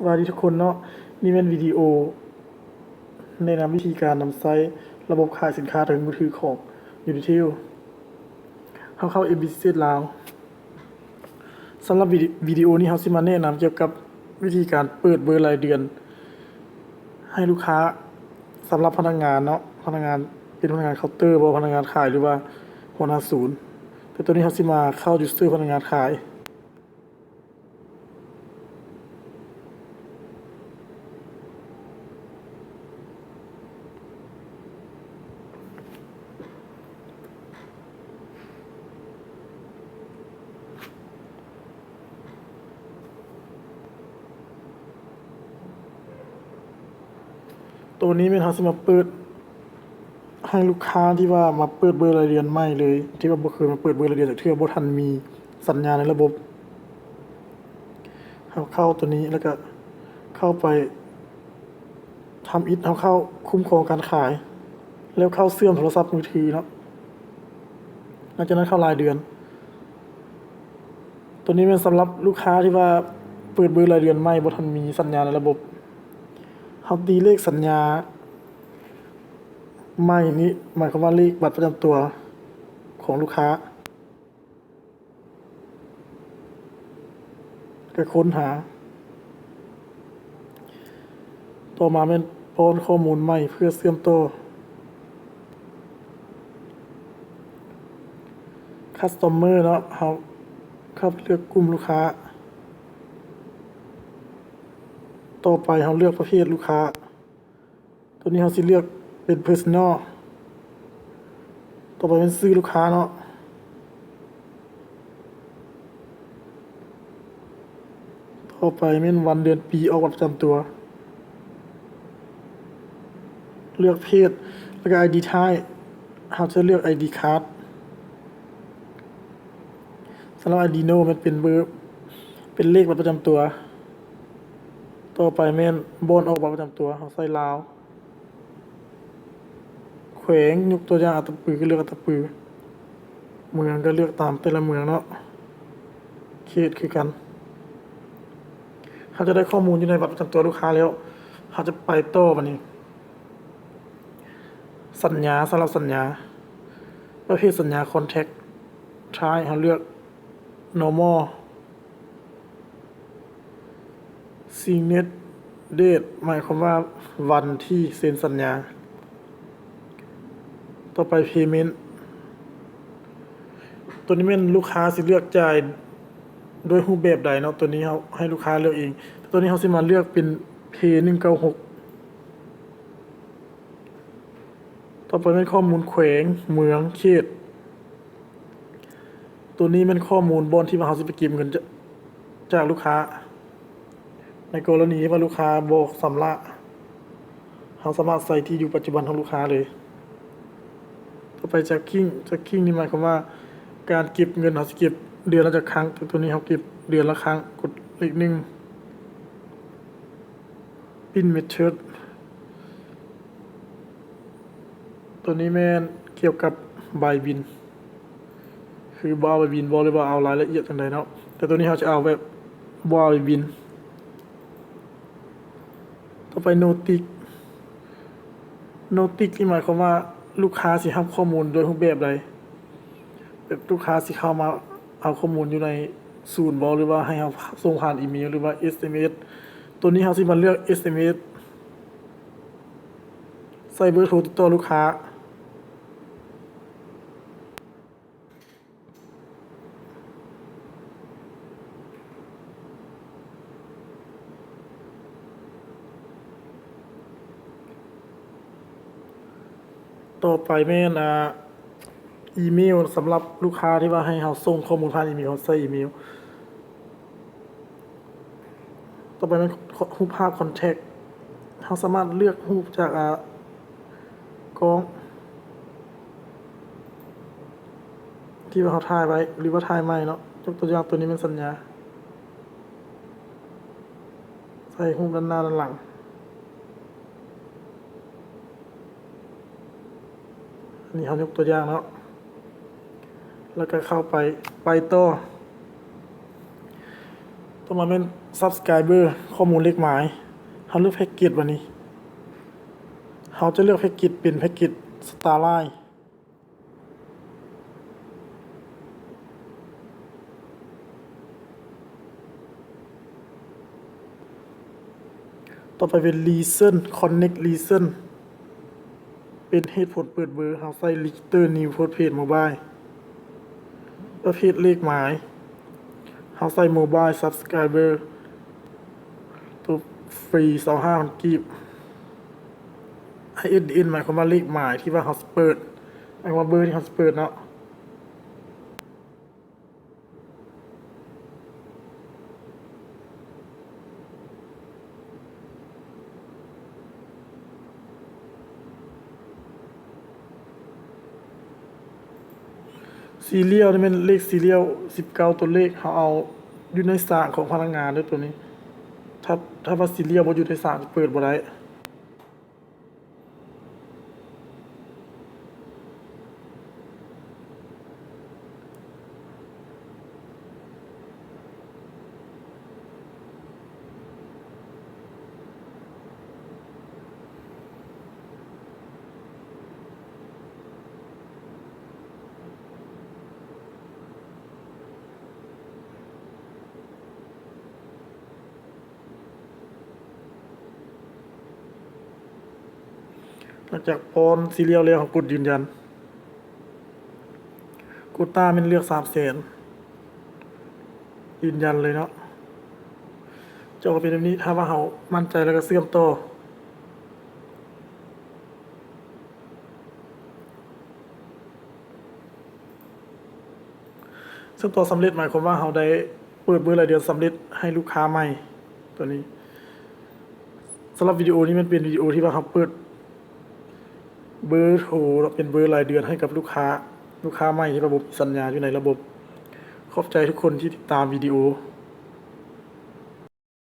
ສະບາຍດີທຸກຄົນເນາະ, ນີ້ແມ່ນວິດີໂອແນະນຳວິທີການນຳໃຊ້ລະບົບຂາຍສິນຄ້າທາງມືຖືຂອງ Unitel. ເຮົາເຂົ້າ ເອັມບີຊີເຈັດ ລາວ. ສຳລັບວິດີ ວິດີໂອນີ້ເຮົາຊິມາແນະນຳກ່ຽວກັບວິທີການເປີດເບີລາຍເດືອນໃຫ້ລູກຄ້າ, ສຳລັບພະນັກງານເນາະ, ພະນັກງານ ເປັນພະນັກງານເຄົາເຕີບໍ, ພະນັກງານຂາຍ ຫຼືວ່າຫົວໜ້າສູນ. ແຕ່ໂຕນີ້ເຮົາຊິມາເຂົ້າຢູເຊີພະນັກງານຂາຍ. ໂຕນີ້ແມ່ນເຮົາຊິມາເປີດໃຫ້ລູກຄ້າທີ່ວ່າມາເປີດເບີລາຍເດືອນໃໝ່ເລີຍ, ທີ່ວ່າບໍ່ເຄີຍມາເປີດເບີລາຍເດືອນຈັກເທື່ອ, ບໍ່ທັນມີສັນຍາໃນລະບົບ. ເຮົາເຂົ້າໂຕນີ້ ແລ້ວກະເຂົ້າໄປ ທຳອິດ ເຮົາເຂົ້າຄຸ້ມຄອງການຂາຍ ແລ້ວເຂົ້າເຊື່ອມໂທລະສັບມືຖືເນາະ, ຫຼັງຈາກນັ້ນເຂົ້າລາຍເດືອນ. ໂຕນີ້ແມ່ນສຳລັບລູກຄ້າທີ່ວ່າເປີດເບີລາຍເດືອນໃໝ່ ບໍ່ທັນມີສັນຍາໃນລະບົບ. ເຮົາຕີເລກສັນຍາໃໝ່ນີ້ ໝາຍຄວາມວ່າເລກບັດປະຈຳຕົວຂອງລູກຄ້າ. ກະຄົ້ນຫາ. ຕໍ່ມາແມ່ນປ້ອນຂໍ້ມູນໃໝ່ເພື່ອເຊື່ອມຕໍ່ Customer ເນາະ, ເຮົາເຂົ້າໄປເລືອກກຸ່ມລູກຄ້າ. ຕໍ່ໄປເຮົາເລືອກປະເພດລູກຄ້າ. ໂຕນີ້ເຮົາຊິເລືອກເປັນ Personal. ຕໍ່ໄປແມ່ນຊື່ລູກຄ້າເນາະ. ຕໍ່ໄປແມ່ນວັນເດືອນປີອອກບັດປະຈຳຕົວ. ເລືອກເພດ ແລ້ວກະ ID Type. ເຮົາຈະເລືອກ ID Card. ສຳລັບ ID No ແມ່ນເປັນເບີ ເປັນເລກບັດປະຈຳຕົວ. ຕໍ່ໄປແມ່ນບ່ອນອອກບັດປະຈຳຕົວ, ເຮົາໃສ່ລາວ. ແຂວງ ຍົກຕົວຢ່າງ ອັດຕະປື ກໍເລືອກອັດຕະປື, ເມືອງກໍເລືອກຕາມແຕ່ລະເມືອງເນາະ, ເຂດຄືກັນ. ເຮົາຈະໄດ້ຂໍ້ມູນຢູ່ໃນບັດປະຈຳຕົວລູກຄ້າແລ້ວ, ເຮົາຈະໄປຕໍ່ບາດນີ້. ສັນຍາ, ສຳລັບສັນຍາ, ປະເພດສັນຍາ Contract Type ເຮົາເລືອກ Normal. Sign Date ໝາຍຄວາມວ່າວັນທີ່ເຊັນສັນຍາ. ຕໍ່ໄປ Payment. ໂຕນີ້ແມ່ນລູກຄ້າຊິເລືອກຈ່າຍດ້ວຍຮູບແບບໃດເນາະ, ໂຕນີ້ເຮົາໃຫ້ລູກຄ້າເລືອກເອງ. ແຕ່ໂຕນີ້ເຮົາຊິມາເລືອກເປັນ Pay ໜຶ່ງເກົ້າຫົກ. ຕໍ່ໄປແມ່ນຂໍ້ມູນແຂວງ, ເມືອງ, ເຂດ. ໂຕນີ້ແມ່ນຂໍ້ມູນບ່ອນທີ່ວ່າເຮົາຊິໄປເກັບເງິນຈາກ ຈາກລູກຄ້າ. ໃນກໍລະນີທີ່ວ່າລູກຄ້າບໍ່ຊຳລະ, ເຮົາສາມາດໃສ່ທີ່ຢູ່ປັດຈຸບັນຂອງລູກຄ້າເລີຍ. ຕໍ່ໄປ Tracking. Tracking ນີ້ໝາຍຄວາມວ່າການເກັບເງິນ, ເຮົາຊິເກັບເດືອນລະຈັກຄັ້ງ. ໂຕນີ້ເຮົາເກັບເດືອນລະຄັ້ງ, ກົດເລກໜຶ່ງ. Payment Method. ໂຕນີ້ແມ່ນກ່ຽວກັບໃບບິນ, ຄືບໍ່ເອົາໃບບິນບໍ ຫຼືວ່າເອົາລາຍລະອຽດຈັ່ງໃດເນາະ, ແຕ່ໂຕນີ້ເຮົາຈະເອົາແບບບໍ່ເອົາໃບບິນ. ຕໍ່ໄປ No Tick. No Tick ນີ້ໝາຍຄວາມວ່າລູກຄ້າຊິຮັບຂໍ້ມູນໂດຍຮູບແບບໃດ, ແບບລູກຄ້າຊິເຂົ້າມາເອົາຂໍ້ມູນຢູ່ໃນສູນບໍ ຫຼືວ່າໃຫ້ເຮົາສົ່ງຜ່ານອີເມວ ຫຼືວ່າ ເອສເອັມເອສ. ໂຕນີ້ເຮົາຊິມາເລືອກ ເອສເອັມເອສ. ໃສ່ເບີໂທຕິດຕໍ່ລູກຄ້າ. ຕໍ່ໄປແມ່ນ ອາ ອີເມວ ສຳລັບລູກຄ້າທີ່ວ່າໃຫ້ເຮົາສົ່ງຂໍ້ມູນຜ່ານອີເມວ, ເຮົາໃສ່ອີເມວ. ຕໍ່ໄປແມ່ນຮູບພາບ Contact. ເຮົາສາມາດເລືອກຮູບຈາກ ອາ ກ້ອງທີ່ວ່າເຮົາຖ່າຍໄວ້ ຫຼືວ່າຖ່າຍໃໝ່ເນາະ. ຍົກຕົວຢ່າງ ໂຕນີ້ແມ່ນສັນຍາ, ໃສ່ຮູບດ້ານໜ້າດ້ານຫຼັງ. ອັນນີ້ເຮົາຍົກຕົວຢ່າງເນາະ, ແລ້ວກໍເຂົ້າໄປ, ໄປຕໍ່. ໂຕ ຕໍ່ມາແມ່ນ Subscriber ຂໍ້ມູນເລກໝາຍ. ເຮົາເລືອກແພັກເກັດບາດນີ້. ເຮົາຈະເລືອກແພັກເກັດເປັນແພັກເກັດ Starline. ຕໍ່ໄປເປັນ Reason Connect Reason ເປັນເຫດຜົນເປີດເບີ. ເຮົາໃສ່ Register New Postpaid Mobile. ປະເພດເລກໝາຍ ເຮົາໃສ່ Mobile Subscriber ໂຕຟຣີ ຊາວຫ້າພັນກີບ. ໄອເອັສດີເອັນ ໝາຍຄວາມວ່າເລກໝາຍທີ່ວ່າເຮົາຊິເປີດ ໝາຍຄວາມວ່າເບີທີ່ເຮົາຊິເປີດເນາະ. ຊີຣຽວນີ້ແມ່ນເລກຊີຣຽວສິບເກົ້າຕົວເລກ ເຮົາເອົາຢູ່ໃນສາກຂອງພະນັກງານເດີໂຕນີ້. ຖ້າ ຖ້າວ່າຊີຣຽວບໍ່ຢູ່ໃນສາກ ເປີດບໍ່ໄດ້. ຫຼັງຈາກປ້ອນຊີຣຽວແລ້ວ ເຮົາກົດຢືນຢັນ. ໂກຕ້າແມ່ນເລືອກສາມແສນ ຢືນຢັນເລີຍເນາະ. ຈະອອກເປັນແບບນີ້. ຖ້າວ່າເຮົາໝັ້ນໃຈແລ້ວກໍເຊື່ອມຕໍ່. ເຊື່ອມຕໍ່ສຳເລັດ ໝາຍຄວາມວ່າເຮົາໄດ້ເປີດເບີລາຍເດືອນສຳເລັດໃຫ້ລູກຄ້າໃໝ່. ຕົວນີ້ ສຳລັບວິດີໂອນີ້ ມັນເປັນວິດີໂອທີ່ວ່າເຮົາເປີດເບີໂທເນາະ ເປັນເບີລາຍເດືອນໃຫ້ກັບລູກຄ້າ ລູກຄ້າໃໝ່ທີ່ວ່າບໍ່ມີສັນຍາຢູ່ໃນລະບົບ. ຂອບໃຈທຸກຄົນທີ່ຕິດຕາມວິດີໂອ.